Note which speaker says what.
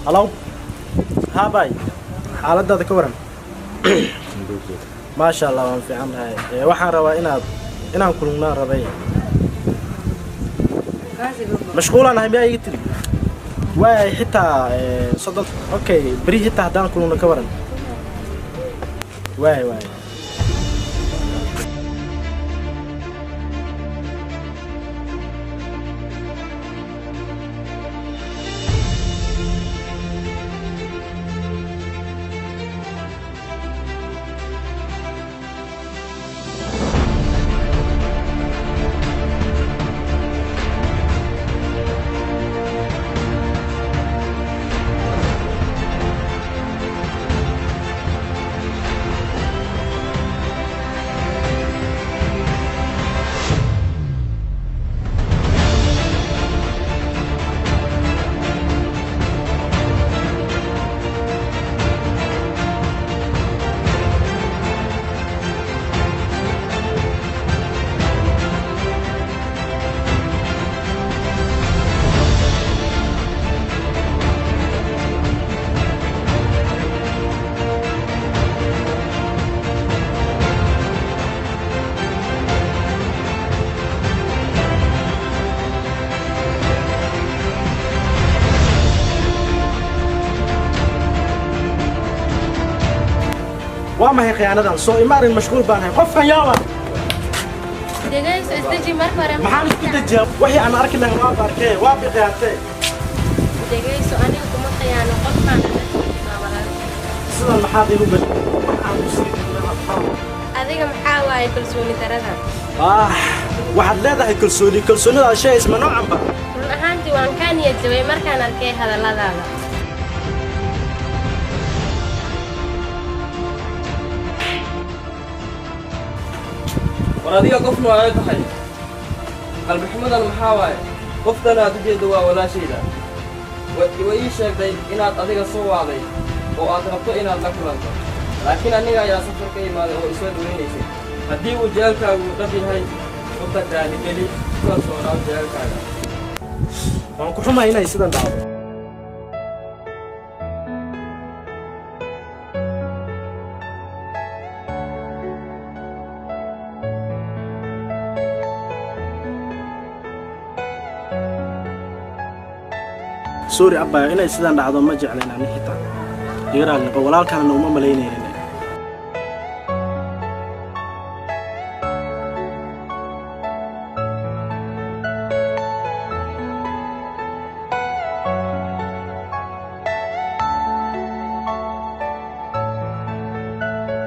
Speaker 1: Hello, haa baay, xaaladaada ka waran? Maasha Allah, waan fiican tahay. Waxaan rabaa inaan kulannaan rabay. Mashquulaan ahay miyaa iga tiri? Waay, xitaa 30. Okay, beri xitaa haddaan kulunno ka waran? Waay waay. Waa maxay khiyaanadan? Soo imaarin, mashquul baan ahay. Qofkan yaawa.
Speaker 2: Dhegayso, isdeji marka hore.
Speaker 1: Maxaan isku dejiyaa? Wixii aan arki lahaa waa arkee, waa biqiyaantee.
Speaker 2: Dhegayso, aniga kuma khiyaano. Qofkaan waa walaalkay.
Speaker 1: Sidan maxaad igu gashay? Waxaan ku sii
Speaker 2: Adiga maxaa waaye kalsooni darada?
Speaker 1: Ah, waxaad leedahay kalsooni. Kalsoonidaad sheegaysa ma noocanba?
Speaker 2: Run ahaantii waan kaa niyad jabay markaan arkay hadalladaada.
Speaker 3: War adiga qof noocee tahay? Qalbixumadan maxaa waaye? Qoftan aad u jeeddo waa walaashayda. Way ii sheegtay inaad adiga soo wacday oo aad rabto inaad la kulanto, laakiin aniga ayaa safar ka imaaday oo isoo dhawaynaysay. Haddii uu jecelkaagu dhab yahay, u tag, raaligeli, ku kalsoonaaw jecelkaaga.
Speaker 1: Waan ku xumahay inay sidan dhacdo. Sorry abbayo, inay sidan dhacdo ma jeclayn ani xitaa. Iga raali noqo, walaalkaana uma malaynaynin.